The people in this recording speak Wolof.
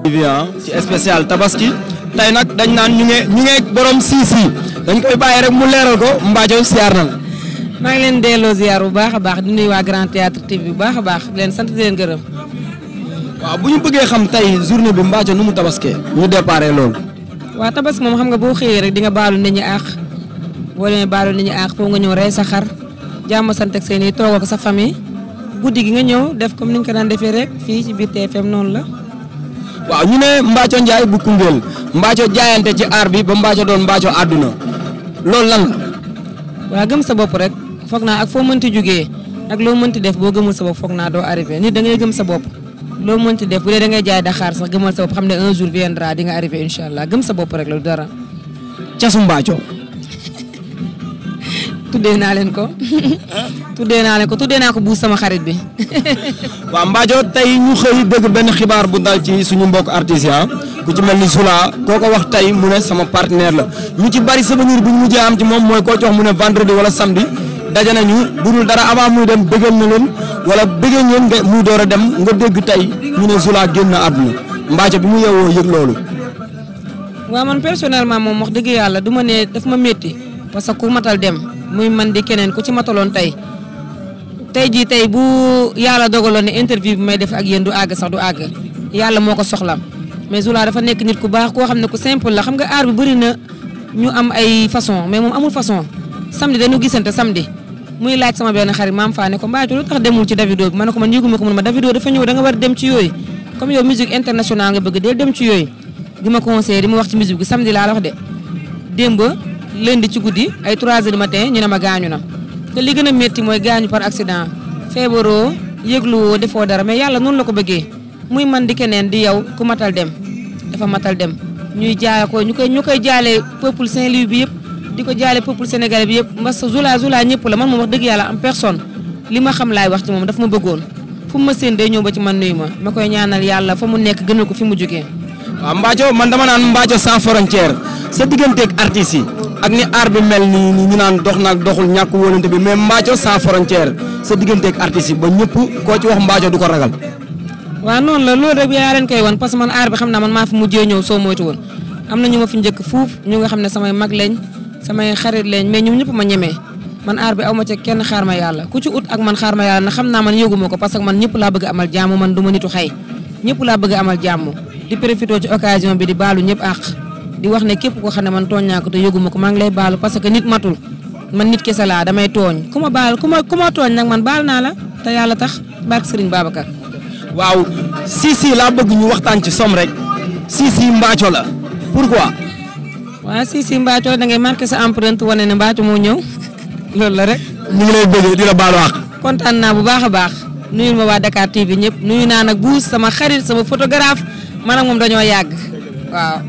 ci spécial tabaski tey nag dañ naan ñu ngi borom Sisi dañ koy bàyyi rek mu leeral ko Mbathio siyaar na la. maa ngi leen delloo ziar bu baax a baax di nuyu waa Grand Théâtre TV bu baax a baax di leen sant di leen gërëm. waaw bu ñu bëggee xam tey journée bi Mbathio nu mu tabaskee ñu déparé loolu. waaw tabaski moom xam nga boo xëyee rek di nga baalu nit ñi àq boo demee baalu nit ñi àq foofu nga ñëw rey sa xar jàmm sant ak seen i toog ak sa famille guddi gi nga ñëw def comme ni ñu ko daan defee rek fii ci biir TFM noonu la. waaw ñu ne Mbathio Ndiaye bu Koungheul Mbathio jaayante ci aar bi ba Mbathio doon Mbathio àdduna loolu lan la. waaw gëm sa bopp rek foog naa ak foo mënti jugee ak loo mënti def boo gëmul sa bopp foog naa doo arrivé nit da ngay gëm sa bopp loo mënti def bu dee da ngay jaay Dakar sax gëmal sa bopp xam ne un jour viendra di nga arrivé incha allah gëm sa bopp rek loolu dara. casu Mbathio. tuddee naa leen ko tuddee naa ko buus sama xarit bi. waaw Mbathio tey ñu xëy dëgg benn xibaar bu dal ci suñu mbokk artisan ku ci mel ni Zula koo ko wax tey mu ne sama partenaire la ñu ci bari souvenir bu ñu mujjee am ci moom mooy koo ci wax mu ne vendredi wala samedi daje nañu budul dara avant muy dem bëggal na leen wala bëggee ngeen nga muy door a dem nga dégg tey ñu ne Zula génn na àdduna Mbathio bi mu yeewoo yëg loolu. waaw man personnellement moom wax dëgg yàlla du ma ne daf ma métti parce que ku matal dem muy man di keneen ku ci mataloon tey jii bu yàlla dogaloon ne interview bi may def ak yéen du àgg sax du àgg yàlla moo ko soxla mais Zula dafa nekk nit ku baax koo xam ne ku simple la xam nga aar bi bëri na ñu am ay façon mais moom amul façon samedi dañu gisante samedi muy laaj sama benn xarit maam faa ne ko Mbathio lu tax demul ci Davido bi ma ne ko man yëguma ko ma Davido dafa ñëw da nga war dem ci yooyu comme yow musique internationale nga bëgg deel dem ci yooyu di ma conseillé di ma wax ci musique bi samedi laa la wax de démb lundi ci guddi ay 3 heures du matin ñu ne ma gaañu na te li gën a métti mooy gaañu par accident feebaroo yëgluwoo defoo dara mais yàlla noonu la ko bëggee muy man di keneen di yow ku matal dem dafa matal dem ñuy jaay ko ñu koy jaalee peuple Saint-Louis bi yëpp di ko jaale peuple sénégalais bi yëpp parce que Zula ñëpp la man moom wax dëgg yàlla am personne li ma xam laay wax ci moom daf ma bëggoon fu mu ma séen day ñëw ba ci man nuyu ma koy ñaanal yàlla fa mu nekk gënal ko fi mu jógee. waaw Mbathio man dama naan Mbathio sans frontière sa digganteeg artistes yi ak ni aar bi mel nii ñu naan dox naag doxul ñàkk wóolante bi mais Mbathio sans frontière sa digganteeg artistes yi ba ñëpp koo ci wax Mbathio du ko ragal. waaw noonu la loolu rek yaa leen koy wan parce que man aar bi xam naa man maa fi mujjee ñëw soo moytu woon am na ñu ma fi njëkk fuuf ñu nga xam ne samay mag lañ samay xarit lañ mais ñoom ñëpp ma ñemee man aar bi aw ma ca kenn xaar ma yàlla ku ci ut ak man xaar ma yàlla na xam naa man yëguma ko parce que man ñëpp laa bëgg amal jàmm man du ma nitu xëy ñëpp laa bëgg amal jàmm di profité ci occasion bi di baalu ñëpp àq di wax ne képp koo xam ne man tooñ naa ko te yëguma ko maa ngi lay baalu parce que nit matul man nit kese laa damay tooñ ku ma tooñ nag man baal naa la te yàlla tax barke Serigne Babacar. waaw Sisi laa bëgg ñu waxtaan ci som rek Sisi Mbathio la pourquoi. waaw Sisi Mbathio da ngay marqué sa empreinte wane ne Mbathio moo ñëw loolu la rek. ñu ngi lay bëggee di la baalu àq. kontaan naa bu baax a baax nuyul ma waa Dakar TV ñëpp nuyu naa nag buus sama xarit sama photographe man ak moom dañoo yàgg waaw.